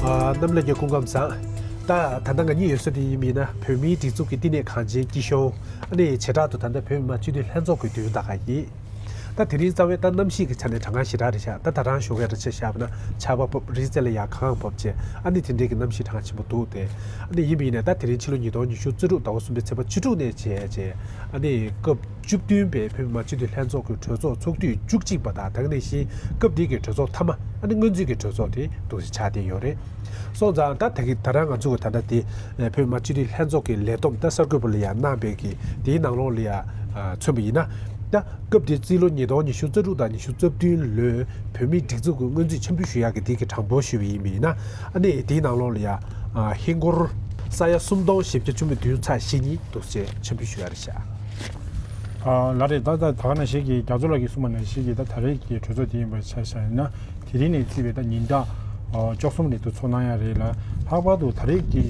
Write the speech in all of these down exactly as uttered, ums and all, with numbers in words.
ཨ། གནམ་ལྷ་རྒྱལ་སྐུ་ཁམས་བཟང་། ད་ད་ལྟ་ང་གཉིས་ཡོད་ས་དེ་ཡིན་མིན་ན་བོད་མིའི་སྒྲིག་འཛུགས་ཀྱི་བསྟི་གནས་གངས་ཅན་སྐྱིད་གཤོངས། ཨ་ནི་བྱེ་བྲག་ཏུ་ད་ལྟ་བོད་མི་མང་སྤྱི་འཐུས་ལྷན་ཚོགས་ཀྱི་མདུན་ད་ག་ཡིན། ད་དེ་རིང་རྩ་བའི་ད་གནམ་གཤིས་ཀྱི་ཆ་ནས་གྲངས་ཀ་ཞེ་དྲག་རེད་ཤག་ད་ད་རང་ཞོགས་ཀས་རེ་ཆ་བཞག་པ་ན་ཆར་པ་བབས། རི་རྩེ་ལ་ཡར་གངས་བབས་བྱས། ཨ་ནི་དེ་འདྲའི་གི་གནམ་གཤིས་གྲང་ཆེན་པོ་འདུག་སྟེ། ཨ་ནི་ཡིན་པ་ཡིན་ན་ད་དེ་རིང་ཕྱི་ལོ་ཉིས་སྟོང་ཉི་ཤུ་རྩ་དྲུག་ཟླ་བ་གསུམ་པའི་ཚེས་པ་བཅུ་དྲུག་ནས་བྱས་བྱས། ཨ་ནི་སྐབས་བཅུ་བདུན་པའི་བོད་མི་མང་སྤྱི་འཐུས་ལྷན་ཚོགས་ཀྱི་གྲོས་ཚོགས་ཚོགས་དུས་བཅུ་གཅིག་པ་དང་། ད་ག་ནང་བཞིན་སྐབས་འདི་གི་གྲོས་ཚོགས་མཐའ་མ། ཨ་ནི་སྔོན་རྩིས་ཀྱི་གྲོས་ཚོགས་དེ་འདུག་སེ་ཆགས་བསྡད་ཡོད་རེད། སོང་ཙང་ད་ད་གི་ད་རང་ང་ཚོ་གི་ད་ལྟ་དེ་བོད་མི་མང་སྤྱི་འཐུས་ལྷན་ཚོགས་ཀྱི་ལས་བསྡོམས་ད་གསར་འགོད་པ་ལ་ཡང་གནང་པའི་གི་དེའི་ནང་ལོགས་ལ་ཡང་མཚོན་པ་ཡིན་ན། ད་སྐབས་དེ་རྩིས་ལོ་ཉིས་སྟོང་ཉི་ཤུ་རྩ་དྲུག་དང་ཉི་ཤུ་རྩ་བདུན་ལོའི་བོད་མིའི་སྒྲིག་འཛུགས་ཀྱི་སྔོན་རྩིས་འཆར་འབུལ་ཞུ་ཡག་གི་དེ་གི་གྲངས་འབོར་ཞུས་པ་ཡིན་པ་ཡིན་ན། ཨ་ནི་དེའི་ནང་ལོགས་ལ་ཡང་ཧིན་སྒོར་ས་ཡ་སུམ་སྟོང་བཞི་བརྒྱ་བཅུ་མེད་བདུན་ཚེག་བཞི་གཉིས་འདུག་སེ་འཆར་འབུལ་ཞུ་ཡག་རེད་ཤག་ཨ། ལགས་རེད། ད་ད་ད་ག་ནང་བཞིན་གྱི་རྒྱ་མཚོ་ལགས་ཀྱིས་གསུངས་པ་ནང་བཞིན་གྱི་ད་ད་རེས་ཀྱི་གྲོས་ཚོགས་དེ་ཡིན་པ་ཆ་བཞག་ན། དེ་རིང་ནས་བརྩིས་པའི་ད་ཉིན་གྲངས་ཨ་བཅུ་གསུམ་རིང་དུ་ཚོགས་གནང་ཡ་རེད་ལ། ལྷག་པར་དུ་ད་རེས་ཀྱི་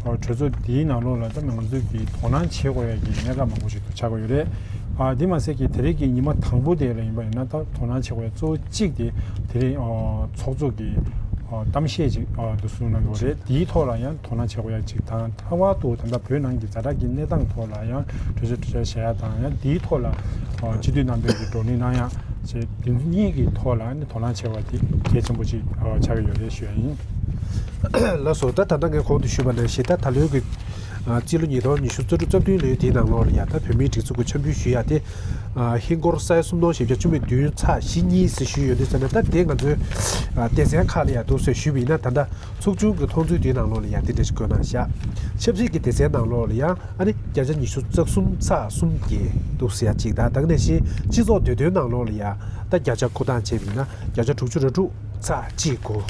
ཨ་གྲོས་ཚོགས་འདིའི་ནང་ལོགས་ལ་ད་ང་ཚོས་ཀྱི་དོ་སྣང་བྱེད་དགོས་ཡ་གི་གནད་འགག་མང་པོ་ཞིག་ཏུ་ཆགས་ཀྱི་ཡོད་རེད། ཨ། དེ་མ་ཟད་ཀྱི་ད་རེས་ཀྱི་ཉི་མ་དང་པོ་དེ་ལ་ཡིན་པ་ཡིན་ན། ད་དོ་སྣང་བྱེད་དགོས་ཡ་གཙོ་བོ་གཅིག་དེ་དེ་རིང་ཨ་ཚོགས་གཙོ་གི་ཨ་གཏམ་བཤད་ཅིག་ཨ་དུ་གསུངས་གནང་གི་ཡོད་རེད། དེའི་ཐོག་ལ་ཡང་དོ་སྣང་བྱེད་དགོས་ཡ་གཅིག་དང་། ལྷག་པར་དུ་ད་ལྟ་བོད་ནང་གི་ཛ་དྲག་གི་གནས་སྟངས་ཐོག་ལ་ཡང་གྲོས་ཆོད་གྲོས་འཆར་བཞག་ཡ་དང་། ཡང་དེའི་ཐོག་ལ་ཨ་སྤྱི་འཐུས་རྣམ་པས་ཀྱི་བགྲོ་གླེང་གནང་ཡ་བཅས། དེ་གཉིས་ཀྱི་ཐོག་ལ་ནི་དོ་སྣང་བྱེད་པ་དེ་གལ་ཆེན་པོ་ཅིག་ཨ་ཆགས་ཀྱི་ཡོད་རེད་ཞུ་ཡ་ཡིན། ལགས་སོ། ད་ད་ལྟ་ངས་གོང་དུ་ཞུས་པ་ནང་བཞིན། ད་ད་ལོའི་གི་ཨ་རྩིས་ལོ་ཉིས་སྟོང་ཉི་ཤུ་རྩ་དྲུག་རྩ་བདུན་ལོའི་དེའི་ནང་ལོགས་ལ་ཡ་ད་བོད་མིའི་སྒྲིག་འཛུགས་ཀྱི་འཆར་འབུལ་ཞུ་ཡ་དེ། ཨ་ཧིན་སྒོར་ས་ཡ་སུམ་སྟོང་བཞི་བརྒྱ་བཅུ་མེད་བདུན་ཚེག་བཞི་གཉིས་ཟེར་ཞུས་ཡོད་དུས་ཙམ་ན། ད་དེ་ང་ཚོའི་ཨ་སྡེ་ཚན་ཁག་ལ་ཡ་འདུག་སེ་ཞུས་པ་ཡིན་ན། ད་ལྟ་ཚོགས་ཆུང་གི་མཐོང་ཚུལ་དེའི་ནང་ལོགས་ལ་ཡ་དེ་འདྲ་ཞིག་བཀོད་གནང་བཞག་ཆབ་སྲིད་ཀྱི་སྡེ་ཚན་ནང་ལོགས་ལ་ཡ་ཨ་ནི་བརྒྱ་ཆ་ཉི་ཤུ་རྩ་གསུམ་ཚེག་གསུམ་བརྒྱད་འདུག་སེ་ཡ་གཅིག་དང་། ད་ག་ནང་བཞིན་སྤྱི་ཚོགས་བདེ་དོན་ནང་ལོགས་ལ་ཡ་ད་བརྒྱ་ཆ་བགོ་སྟངས་བྱས་པ་ཡིན་ན་བརྒྱ་ཆ་དྲུག་ཅུ་རེ་དྲུག་ཚེག་གཅིག་དགུ།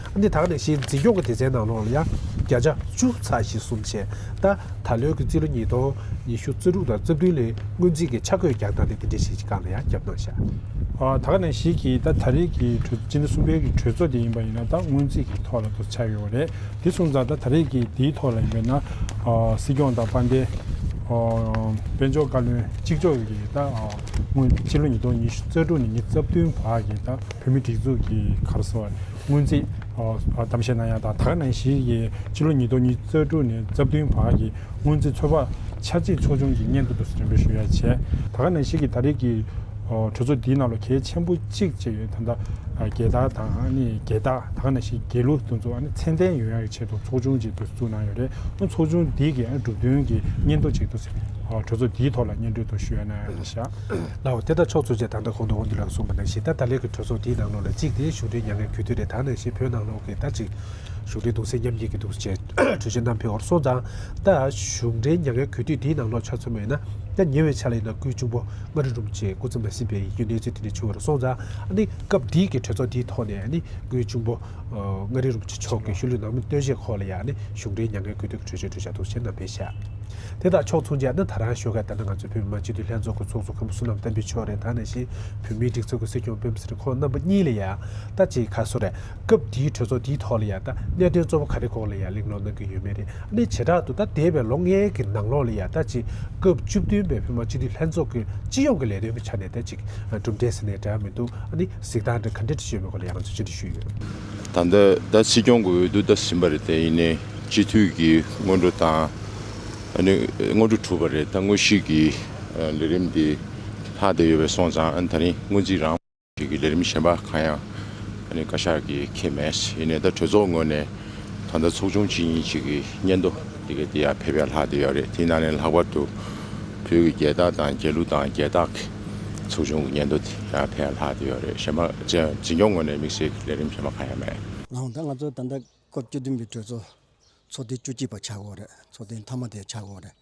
ཨ་ནི་ད་ག་ནང་བཞིན་འཛིན་སྐྱོང་གི་སྡེ་ཚན་ནང་ལོགས་ལ་ཡ་བརྒྱ་ཆ་བཅུ་ཚེག་བཞི་གསུམ་བྱས། ད་ད་ལོའི་གི་རྩིས་ལོ་ཉིས་སྟོང་ཉི་ཤུ་རྩ་དྲུག་དང་རྩ་བདུན་ལོའི་སྔོན་རྩིས་ཀྱི་འཆར་འགོད་རྒྱག་སྟངས་དེ་དེ་འདྲའི་ཞིག་སྒང་ལ་ཡ་བརྒྱབ་གནང་བཞག་ཨ། ད་ག་ནང་བཞིན་གྱི་ད་ད་རེས་ཀྱི་གྲོས་སྤྱི་ཟླ་གསུམ་པའི་གི་གྲོས་ཚོགས་དེ་ཡིན་པ་ཡིན་ན། ད་སྔོན་རྩིས་ཀྱི་ཐོག་ལ་དུ་ཆགས་ཡོད་རེད། དེ་སོང་ཙང་ད་ད་རེས་ཀྱི་དེའི་ཐོག་ལ་ཡིན་པ་ཡིན་ན། ཨ། སྲིད་སྐྱོང་དང་དཔལ་ལྡན་ཨ་དཔལ་འབྱོར་བཀའ་བློན་གཅིག་ལྕོགས་ཀྱིས་ད་ཨ་སྔོན་སྤྱི་ལོ་ཉིས་སྟོང་ཉི་ཤུ་རྩ་དྲུག་ནས་ཉི་ཤུ་རྩ་བདུན་བར་གྱི་ད་བོད་མི་སྒྲིག་འཛུགས་ཀྱི་ག་རེ་ཟེར་བ། སྔོན་རྩིས་ཨ་གཏམ་བཤད་གནང་ཡ་དང་། ད་ག་ནང་བཞིན་གྱི་སྤྱི་ལོ་ཉིས་སྟོང་ཉི་ཤུ་རྩ་དྲུག་ནས་རྩ་བདུན་བར་གྱི་སྔོན་རྩིས་ཚོད་དཔག་འཆར་རྩིས་ཚོགས་ཆུང་གི་སྙན་ཐོ་དུ་འགྲེམས་སྤེལ་ཞུ་ཡ་བྱས། ད་ག་ནང་བཞིན་གྱི་ད་རེས་ཀྱི་ཨ་གྲོས་ཚོགས་འདིའི་ནང་ལ་གལ་ཆེན་པོ་གཅིག་བྱས་ཡོད། ད་ལྟ་ཨ་རྒྱལ་དར་དང་། ཨ་ནི་རྒྱལ་རྟགས། ད་ག་ནང་བཞིན་རྒྱལ་གླུ་དེ་ཚོ་ཨ་ནི་མཚན་ལྡན་ཡོང་ཡ་གི་ཆེད་དུ་ཚོགས་ཆུང་ཅིག་དུ་བཙུགས་གནང་ཡོད་རེད། ཨ་ཚོགས་ཆུང་འདི་གི་ཨ་གྲུབ་དོན་གྱི་སྙན་ཐོ་ཅིག་དུ་ཨ་གྲོས་ཚོགས་འདིའི་ཐོག་ལ་སྙན་སྒྲོན་དུ་ཞུ་ཡ་གནང་ཡོད་རེད་ཤག་ལགས་འོ། དེ་ལྟར་ཕྱོགས་མཚུངས་བྱས། ད་ལྟ་གོང་དུ་དབང་འདུས་ལགས་གསུངས་པ་ནང་བཞིན། ད་ད་ལོའི་གི་གྲོས་ཚོགས་འདིའི་ནང་ལོགས་ལ་གཅིག་དེ་གཞུང་འབྲེལ་མྱ་ངན་གུས་འདུད་རེད། ད་ག་ནང་བཞིན་བོད་ནང་ལོགས་ཀྱི་ད་ཅིག་གཞུང་འབྲེལ་གདུང་སེམས་མཉམ་སྐྱེད་ཀྱི་འདུག་ཅེས་གྲོས་ཆོད་བསྣམས་ཕེབས་པ་རེད། སོང་ཙང་ད་གཞུང་འབྲེལ་མྱ་ངན་གུས་འདུད་འདིའི་ནང་ལོགས་ཆ་མཚོན་པ་ཡིན་ན། ད་ཉེ་བའི་ཆར་ལ་ཡིན་ན་སྐུའི་གཅུང་པོ་མངའ་རིས་རིན་པོ་ཆེ་སྐུ་མཚམས་ལ་ཟིན་པའི་ཡིད་སྐྱོ་གནས་ཚུལ་དེ་འདྲ་བྱུང་བ་རེད། སོང་ཙང་ཨ་ནི་སྐབས་འདིའི་གི་གྲོས་ཚོགས་འདིའི་ཐོག་ནས་ཨ་ནི་སྐུའི་གཅུང་པོ་ཨ་མངའ་རིས་རིན་པོ་ཆེ་མཆོག་གི་ཤུལ་ལུས་ནང་མི་སྟོད་གཞས་སྐོར་ལ་ཡ་ཨ་ནི་གཞུང་འབྲེལ་མྱ་ངན་གུས་འདུད་ཀྱི་གྲོས་ཆོད་གྲོས་འཆར་འདུག་ཅེས་བསྣམས་ཕེབས་ཤག་དེ་དང་ཕྱོགས་མཚུངས་བྱས་ན། ད་རང་ཞོགས་ཀས་ད་ལྟ་ང་ཚོའི་བོད་མི་མང་སྤྱི་འཐུས་ལྷན་ཚོགས་ཀྱི་ཚོགས་གཙོ་མཁན་པོ་བསོད་ནམས་བསྟན་འཕེལ་མཆོག་རེད། ད་ནང་བཞིན་བོད་མིའི་སྒྲིག་འཛུགས་ཀྱི་སྲིད་སྐྱོང་སྤེན་པ་ཚེ་རིང་ཁོང་རྣམ་པ་གཉིས་ལ་ཡ་ད་ཅིག་ག་རེ་ཟེར་དགོས་རེད། སྐབས་དེའི་གྲོས་ཚོགས་དེའི་ཐོག་ལ་ཡ་ད་གནད་དོན་གཙོ་བོ་ག་རེ་སྐོར་ལ་ཡ་གླེང་སློང་གནང་གི་ཡོད་མེད་རེད། ཨ་ནི་བྱེ་བྲག་ཏུ་ད་འདས་པའི་ལོ་ལྔའི་གི་ནང་ལོགས་ལ་ཡ་ད་ཅིག་སྐབས་བཅུ་བདུན་པའི་བོད་མི་མང་སྤྱི་འཐུས་ལྷན་ཚོགས་ཀྱི་སྤྱི་ཡོངས་ཀྱི་ལས་དོན་གྱི་ཆ་ནས་ད་ཅིག་གྲུབ་འབྲས་ཟེར་ནའི་འདྲ་མི་འདུག་ཨ་ནི་གཟིགས་སྟངས་འདྲ་ག་འདྲ་ཞིག་ཡོད་མེད་སྐོར་ལ་ཡ་ང་ཚོས་ཅི་འདྲ་ཞུས་ཡོད། ད་ལྟ་ད་སྲིད་སྐྱོང་གི་འོས་བསྡུ་ད་ཟིན་པ་རེད། དེ་ཡིན་ནའི་སྤྱི་འཐུས་ཀྱི་སྔོན་འགྲོ་དང་། ཨ་ནི་སྔོན་འགྲོ་གྲུབ་པ་རེད། ད་དངོས་གཞི་གི་ཨ་ལས་རིམ་འདི་ལྷག་བསྡད་ཡོད་པས་སོང་ཙང་། ཨ་ནི་ད་རིང་སྔོན་རྩིས་རང་གི་ལས་རིམ་གཞན་པ་གང་ཡང་ཨ་ནི་བཀའ་ཤག་གིས་འཁྱེར་མེད། ཡིན་ནའི་ད་གྲོས་ཚོགས་ངོས་ནས་ད་ལྟ་ཚོགས་ཆུང་གཅིག་གཉིས་ཅིག་གི་སྙན་ཐོ་འདི་ག་འདི་ཡར་ཕེབས་ཡ་ལྷག་བསྡད་ཡོད་རེད། དེའི་ནང་ནས་ལྷག་པར་དུ་བོད་ཀྱི་རྒྱལ་རྟགས་དང་རྒྱལ་གླུ་དང་རྒྱལ་རྟགས་ཀྱི་ཚོགས་ཆུང་གི་སྙན་ཐོ་དེ་ཡར་ཕེབས་ཡ་ལྷག་བསྡད་ཡོད་རེད། གཞན་པ་འཛིན་སྐྱོང་ངོས་ནས་དམིགས་བསལ་གྱི་ལས་རིམ་གཞན་པ་གང་ཡང་མེད། ལགས་འོང་། ད་ང་ཚོ་ད་ལྟ་སྐབས་བཅུ་བདུན་པའི་གྲོས་ཚོགས་ཚོགས་དུས་བཅུ་གཅིག་པ་ཆགས་ཡོད་རེད། ཚོགས་དུས་མཐའ་མ་དེ་ཆགས་ཡོད་རེད།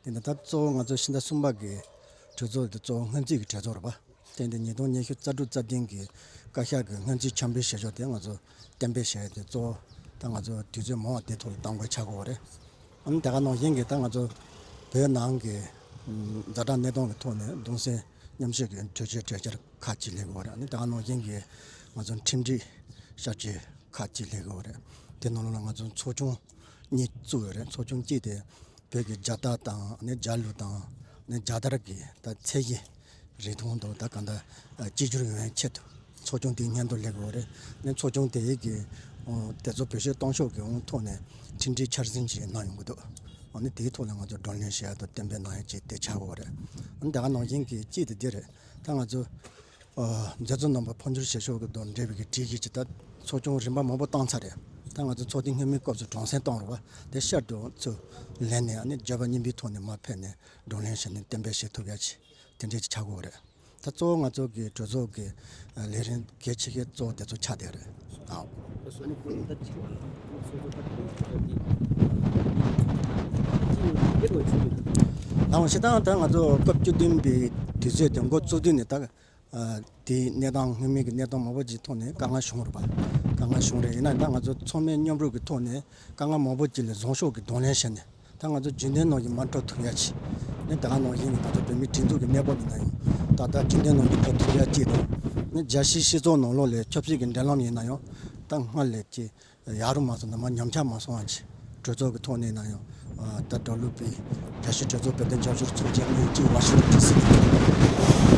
དེ་ནས་ད་གཙོ་བོ་ང་ཚོ་ཕྱི་ཟླ་གསུམ་པ་གི་གྲོས་ཚོགས་དེ་གཙོ་བོ་སྔོན་རྩིས་ཀྱི་གྲོས་ཚོགས་རེད་པ། དེ་འདི་ཉིས་སྟོང་ཉི་ཤུ་རྩ་དྲུག་རྩ་བདུན་གྱི་བཀའ་ཤག་གི་སྔོན་རྩིས་འཆར་འབུལ་ཞལ་ཤོག་དེ་ང་ཚོ་གཏན་འབེབས་བྱས་ཏེ། གཙོ་བོ་ད་ང་ཚོ་དུས་ཚོད་མང་བ་དེ་ཐོག་ལ་གཏོང་དགོས་ཆགས་ཡོད་རེད། ཨ་ནི་དེ་ག་ནང་བཞིན་གྱི་ད་ང་ཚོ་བོད་ནང་གི་ཛ་དྲག་གནས་སྟངས་ཀྱི་ཐོག་ནས་གདུང་སེམས་མཉམ་སྐྱེད་ཀྱི་གྲོས་ཆོད་གྲོས་འཆར་ཁག་ཅིག་སླེབས་ཡོད་རེད། ཨ་ནི་དེ་ག་ནང་བཞིན་གྱི་ང་ཚོ་ཁྲིམས་སྒྲིག་ཞབས་ཕྱི་ཁག་ཅིག་སླེབས་ཡོད་རེད། དེ་ནང་ལོགས་ལ་ང་ཚོ་ཚོགས་ཆུང་གཉིས་བཙུགས་ཡོད་རེད། ཚོགས་ཆུང་གཅིག་དེ་བོད་ཀྱི་རྒྱལ་རྟགས་དང་། ཨ་ནི་རྒྱལ་གླུ་དང་། ཨ་ནི་རྒྱལ་དར་གྱི་ད་ཚད་གཞི་རིང་ཐུང་དུ་ད་གང་ལྟར་གཅིག་གྱུར་ཡོང་བའི་ཆེད་དུ་ཚོགས་ཆུང་དེའི་སྙན་ཐོ་སླེབས་ཡོད་རེད། ཨ་ནི་ཚོགས་ཆུང་དེའི་གི་ དེ་ཚོ་བེད་སྤྱོད་གཏོང་ཕྱོགས་ཀྱི་ཐོག་ནས་མཐུན་སྒྲིལ་འཆར་ཟིན་ཅིག་གནང་ཡོང་གི་འདུག་ཨ་ནི་དེའི་ཐོག་ལ་ང་ཚོ་བགྲོ་གླེང་བྱེད་ཡ་དང་གཏན་འབེབས་གནང་ཡ་ཅིག་དེ་ཆགས་ཡོད་རེད། ཨ་ནི་དེ་ག་ནང་བཞིན་གྱི་གཅིག་དེ་འདི་རེད། ད་ང་ཚོ་ཨ་མཛད་གཙོ་རྣམ་པ་འཕོ་འགྱུར་བྱེད་ཕྱོགས་ཀྱི་དང་འབྲེལ་བའི་གི་སྒྲིག་གཞི་ཅིག་ད་ཚོགས་ཆུང་རིམ་པ་མང་པོ་བཏང་ཚར་རེད། ད་ང་ཚོ་ཚོགས་ཐེངས་སྔོན་མའི་སྐབས་སུ་སྒྲོག་སེང་བཏང་རེད་བ། དེ་ཤར་དུ་ཚུར་ལེན་ནས་ཨ་ནི་བརྗོད་པ་གཉིས་པའི་ཐོག་ནས་མར་ཕེབས་ནས་བགྲོ་གླེང་བྱས་ནས་གཏན་འབེབས་བྱེད་ཐུབ་ཡ་ཅིག་དེ་འདྲས་ཅིག་ཆགས་ཀྱི་ཡོད་རེད། ད་གཙོ་བོ་ང་ཚོ་གི་གྲོས་ཚོགས་ཀྱི་ལས་རིམ་གལ་ཆེ་ཤོས་གཙོ་བོ་དེ་ཚོ་ཆགས་བསྡད་ཡོད་རེད། ཨའོ། ད་ང་ཞེ་དྲག་ད་ང་ཚོ་སྐབས་བཅུ་བདུན་པའི་དུས་ཚོད་དེ་འགོ་བཙུགས་དུས་ནས་ད་དེའི་གནས་སྟངས་སྔོན་མའི་གི་གནས་སྟངས་མང་པོ་ཅིག་ཐོག་ནས་དཀའ་ངལ་བྱུང་རེད་པ། དཀའ་ངལ་བྱུང་རེད། ཡིན་ན་ད་ང་ཚོ་ཚང་མས་མཉམ་རུབ་ཀྱི་ཐོག་ནས་དཀའ་ངལ་མང་པོ་ཅིག་ལ་བཟང་ཕྱོགས་ཀྱི་གདོང་ལེན་བྱས་ནས། ད་ང་ཚོ་རྒྱུན་ལྡན་ནང་བཞིན་མར་འགྲོ་ཐུབ་ཡ་ཆེད། ནི་ད་ག་ནང་བཞིན་ང་ཚོ་བོད་མིའི་སྒྲིག་འཛུགས་ཀྱི་གནས་བབ་ཡིན་ན་ཡང་ད་ལྟ་རྒྱུན་ལྡན་ནང་བཞིན་འགྲོ་ཐུབ་ཡ་གཅིག་དང་། ནི་རྒྱལ་སྤྱིའི་སྤྱི་ཚོགས་ནང་ལོགས་ལ་ཆབ་སྲིད་ཀྱི་འབྲེལ་ལམ་ཡིན་ན་ཡང་ད་སྔར་ལས་ཀྱི་ཡག་རུ་མ་སོང་ན་མར་ཉམས་ཆག་མ་སོང་བ་ཆེད། གྲོས་ཚོགས་ཀྱི་ཐོག་ནས་ཡིན་ན་ཡང་ད་འགྲོ་ལུགས་པའི་རྒྱལ་སྤྱིའི་གྲོས་ཚོགས་བོད་དོན་རྒྱབ་སྐྱོར་ཚོགས་ཆེན་ཉིན་གཅིག་ཝ་ཤིང་ཊོན་ཌི་སི་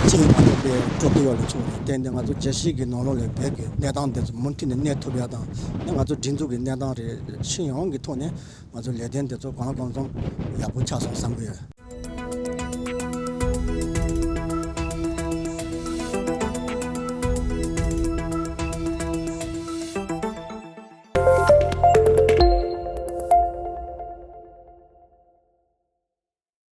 གཅིག་མ་གཏོགས་པའི་སྤྲོ་སྐྱིད་ཡོད་ལ་ཚོགས་རེད། དེ་འདི་ང་ཚོ་རྒྱལ་སྤྱི་གི་ནང་ལོགས་ལ་བོད་ཀྱི་གནས་སྟངས་དེ་ཚོ་མུ་མཐུད་ནས་གནས་ཐུབ་ཡ་དང་ནི་ང་ཚོ་སྒྲིག་འཛུགས་ཀྱི་གནས་སྟངས་རེད། ཕྱི་ཡོངས་ཀྱི་ཐོག་ནས། ང་ཚོ་ལས་དོན་དེ་ཚོ་གང་ལ་གང་འཚམ་ཡག་པོ་ཆགས་སོང་བསམ་གྱི་ཡོད།